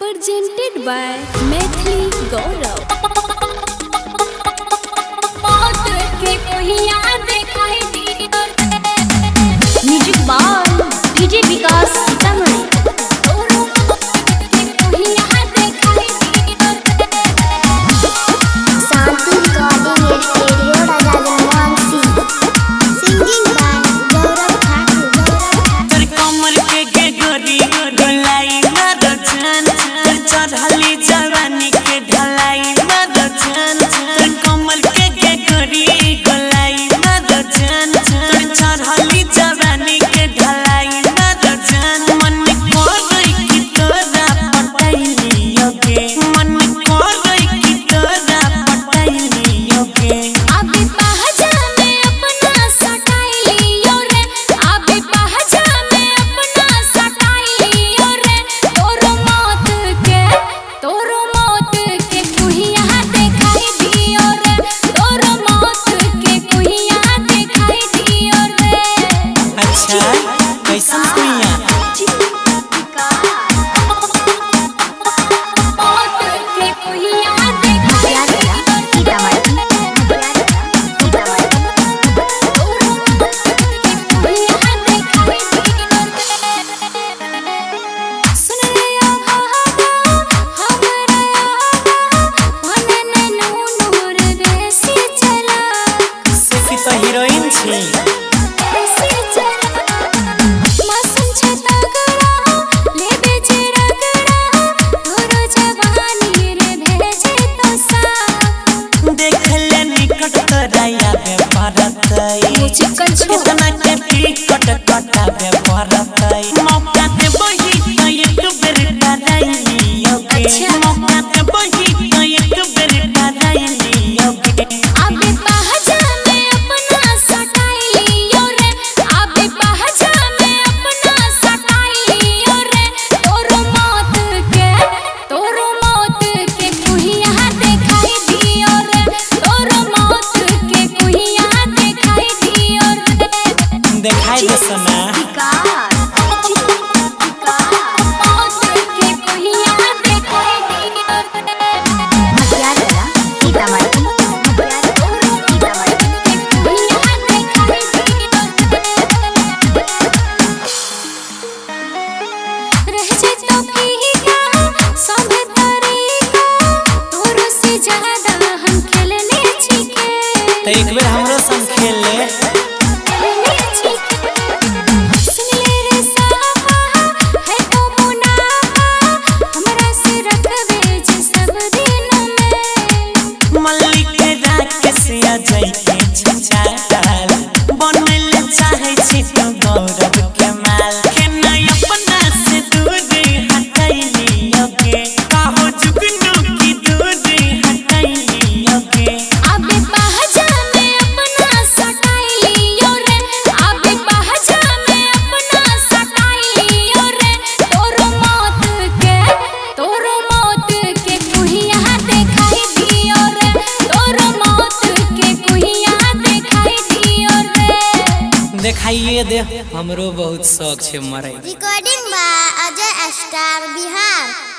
Presented by Maithili Gaurav. Music by DJ Vikas Sitamarhi. Shanti recording studio Rajaganj singing by Gaurav Thakur. तोर कमर के गेगरी गोलाई मार जान, तोर चढ़ली जवानी के ढलाई मार जान। तोर कमर के गेगरी गोलाई मार जान, तोर चढ़ली जवानी के ढलाई मार जान। मन करे कि तोरा पटैलियो गे, मन करे कि तोरा पटैलियो गे। अभी पहचा में अपना सटाई लियो रे, अभी पहचा में अपना सटाई लियो रे। तोरो मौत के, तोरो मौत के कुहिया दिखाई दियो रे, तोरो मौत के कुहिया दिखाई दियो रे। अच्छा कैसन कुइया? मौत के कुहिया दिखाई सुन रे आहा हमरा मनन नूनूर बेसी चला, सुफी तो हीरोइन छी। बेसी चला। मसन छता गड़ा लेबे जे रगड़ा, तोरो जवानी रे भेजे तो सा। देख ले निकट तोरा आबे पड़तै, कितना के टिकट कटाबे पड़तै। मौका देबही त एक बेर कराइलियो गे, मौका देबही त एक बेर कराइलियो गे। अभी पहचा में अपना सटाई लियो रे, अभी पहचा में अपना सटाई लियो रे। तोरो मौत के, तोरो मौत के कुहिया दिखाई दियो रे, तोरो मौत के कुहिया दिखाई दियो रे। देखाइ दे सोना। मौत के कुहिया दिखाई दियो रे। रह जेतो फीका सब तरीका, तोरो से ज्यादा हम खेलने छिके, त एक बेर हमरो संग खेल ले। खेलने छिके। सुन ले रे साफा है तो मुनाफा, हमरा से रखबे जे सब दिन में। मल्लिक राकेश अजय के छचाल बनल चाहे छी तू गौरव के माल। केना अपना से दूर हटैलियो गे, काहो जुगनू की दूर हटैलियो गे। अबे पहचा में अपना सटाई लियो रे, अबे पहचा में अपना सटाई लियो रे। तोरो मौत के, तोरो मौत के कुहिया दिखाई दियो रे, तोरो मौत के कुहिया दिखाई दियो रे। देखाइए दे, हमरो बहुत शौक छे मरै। Recording by Ajay star Bihar.